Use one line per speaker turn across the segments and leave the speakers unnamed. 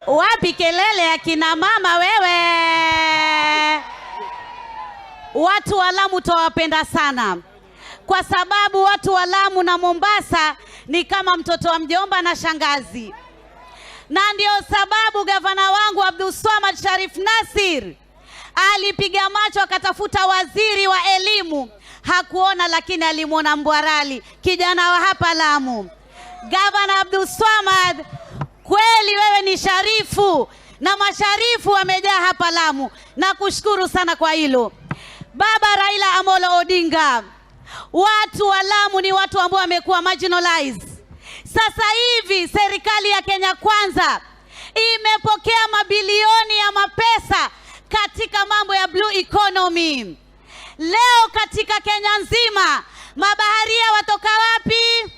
Wapi kelele ya kina mama wewe? Watu wa Lamu twawapenda sana, kwa sababu watu wa Lamu na Mombasa ni kama mtoto wa mjomba na shangazi, na ndio sababu gavana wangu Abdulswamad Sharif Nasir alipiga macho akatafuta waziri wa elimu, hakuona, lakini alimwona Mbwarali, kijana wa hapa Lamu. Gavana Abdulswamad, kweli wewe ni sharifu na masharifu wamejaa hapa Lamu, nakushukuru sana kwa hilo. Baba Raila Amolo Odinga, watu wa Lamu ni watu ambao wamekuwa marginalized. Sasa hivi serikali ya Kenya Kwanza imepokea mabilioni ya mapesa katika mambo ya blue economy. Leo katika Kenya nzima mabaharia watoka wapi?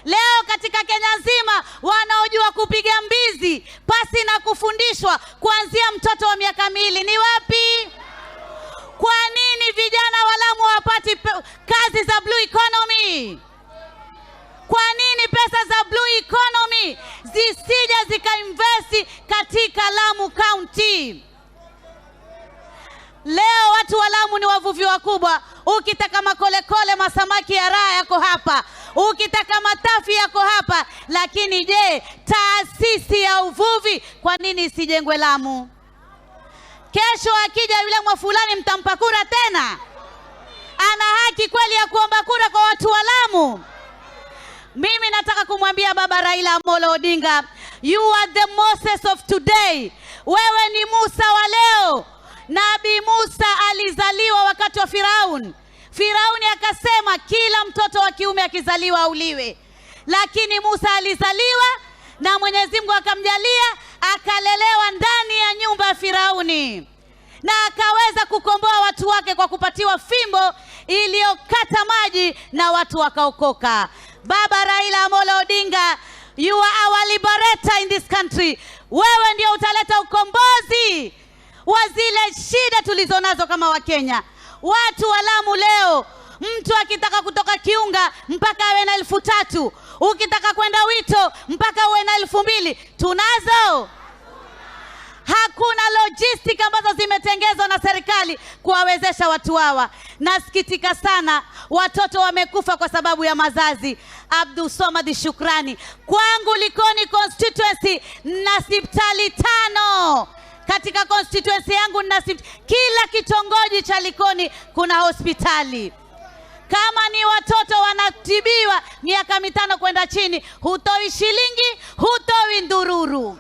Leo katika Kenya nzima wanaojua kupiga mbizi pasi na kufundishwa kuanzia mtoto wa miaka 2 ni wapi? Kwa nini vijana wa Lamu hawapati kazi za blue economy? Kwa nini pesa za blue economy zisije zikainvesti katika Lamu County? Leo watu wa Lamu ni wavuvi wakubwa. Ukitaka makolekole, masamaki ya raha yako hapa, ukitaka matafi yako hapa. Lakini je, taasisi ya uvuvi kwa nini isijengwe Lamu? Kesho akija yule mwa fulani mtampa kura tena? Ana haki kweli ya kuomba kura kwa watu wa Lamu? Mimi nataka kumwambia Baba Raila Amolo Odinga, you are the Moses of today. Wewe ni Musa wa leo. Nabii Musa alizaliwa wakati wa Firaun. Firauni akasema kila mtoto wa kiume akizaliwa auliwe. Lakini Musa alizaliwa na Mwenyezi Mungu akamjalia akalelewa ndani ya nyumba ya Firauni, na akaweza kukomboa watu wake kwa kupatiwa fimbo iliyokata maji na watu wakaokoka. Baba Raila Amolo Odinga, you are our liberator in this country. Wewe ndio utaleta ukombozi wa zile shida tulizonazo kama Wakenya. Watu wa Lamu leo, mtu akitaka kutoka Kiunga mpaka awe na 3,000, ukitaka kwenda Wito mpaka uwe na 2,000. Tunazo? Hakuna logistic ambazo zimetengezwa na serikali kuwawezesha watu hawa. Nasikitika sana, watoto wamekufa kwa sababu ya mazazi. Abdul Swamad, shukrani. Kwangu Likoni constituency na hospitali 5. Katika constituency yangu na kila kitongoji cha Likoni kuna hospitali. Kama ni watoto wanatibiwa miaka 5 kwenda chini, hutoi shilingi, hutoi ndururu.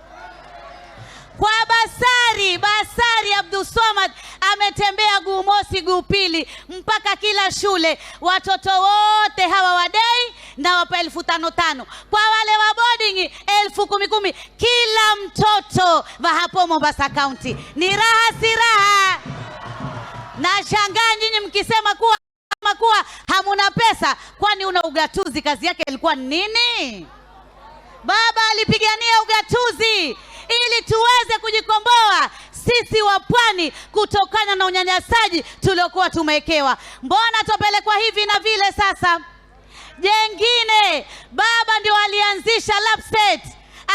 Kwa basari Abdul Swamad ametembea guu mosi guu pili mpaka kila shule, watoto wote hawa wa day na wapa 5,000, kwa wale wa boarding 10,000, kila mtoto wa hapo Mombasa County. Ni raha si raha? Nashangaa nyinyi mkisema kuwa hamuna pesa. Kwani una ugatuzi kazi yake ilikuwa nini? Baba alipigania ugatuzi ili tuweze kujikomboa sisi wa pwani kutokana na unyanyasaji tuliokuwa tumewekewa. Mbona tupelekwa hivi na vile sasa? Jengine, baba ndio alianzisha LAPSSET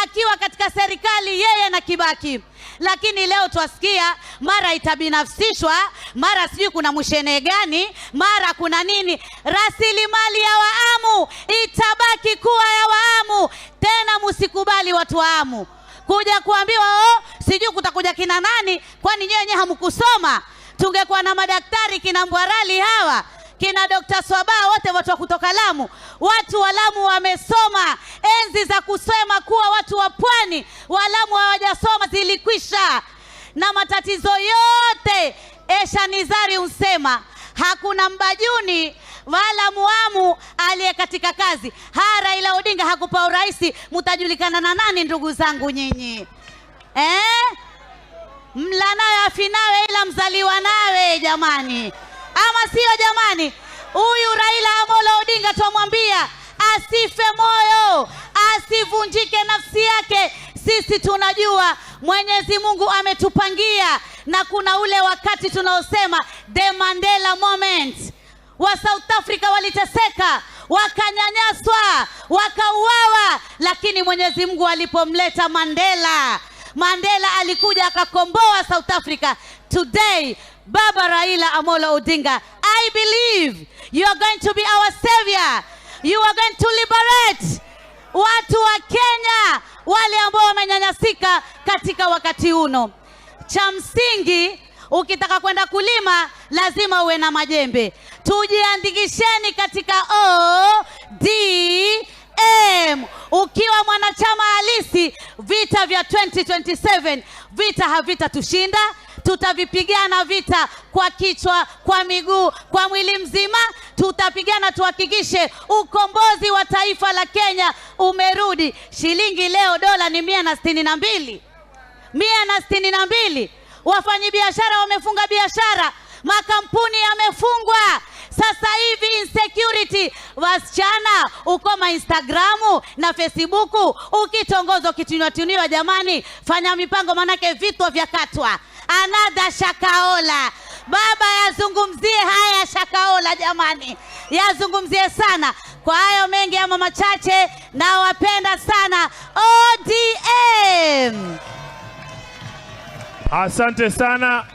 akiwa katika serikali, yeye na Kibaki. Lakini leo twasikia mara itabinafsishwa, mara sijui kuna mshene gani, mara kuna nini. Rasilimali ya Waamu itabaki kuwa ya Waamu. Tena msikubali watu Waamu kuja kuambiwa oh, sijui kutakuja kina nani, kwani nyewe wenyewe hamkusoma? Tungekuwa na madaktari kina Mbwarali hawa, kina Dr. Swaba, wote watu wa kutoka Lamu. Watu wa Lamu wamesoma. Enzi za kusema kuwa watu wa pwani wa Lamu hawajasoma zilikwisha. Na matatizo yote Esha Nizari unsema hakuna mbajuni wala muamu aliye katika kazi. Ha, Raila Odinga hakupa urais, mtajulikana na nani ndugu zangu nyinyi? Mla nawe afinawe ila mzaliwa nawe jamani. Ama sio jamani? Huyu Raila Amolo Odinga twamwambia asife moyo, asivunjike nafsi yake. Sisi tunajua Mwenyezi Mungu ametupangia, na kuna ule wakati tunaosema the Mandela moment. Wa South Africa waliteseka, Wakanyanyaswa, wakauawa, lakini Mwenyezi Mungu alipomleta Mandela, Mandela alikuja akakomboa South Africa. Today, Baba Raila Amolo Odinga, I believe you are going to be our savior. You are going to liberate watu wa Kenya wale ambao wamenyanyasika katika wakati uno. Cha msingi, ukitaka kwenda kulima lazima uwe na majembe. Tujiandikisheni katika ODM. Ukiwa mwanachama halisi, vita vya 2027 vita havitatushinda. Tutavipigana vita kwa kichwa, kwa miguu, kwa mwili mzima. Tutapigana tuhakikishe ukombozi wa taifa la Kenya umerudi. Shilingi leo dola ni 162, 162. Wafanyabiashara wamefunga biashara, makampuni yamefungwa. Sasa hivi insecurity, wasichana uko ma Instagramu na Facebooku, ukitongozwa ukituniwa, jamani, fanya mipango, manake vichwa vyakatwa. Another Shakahola, baba yazungumzie haya Shakahola, jamani, yazungumzie sana. Kwa hayo mengi ama machache, nawapenda sana ODM.
Asante sana.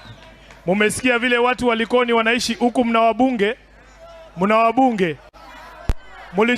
Mumesikia vile watu wa Likoni wanaishi huku, mna wabunge, mna wabunge. Muli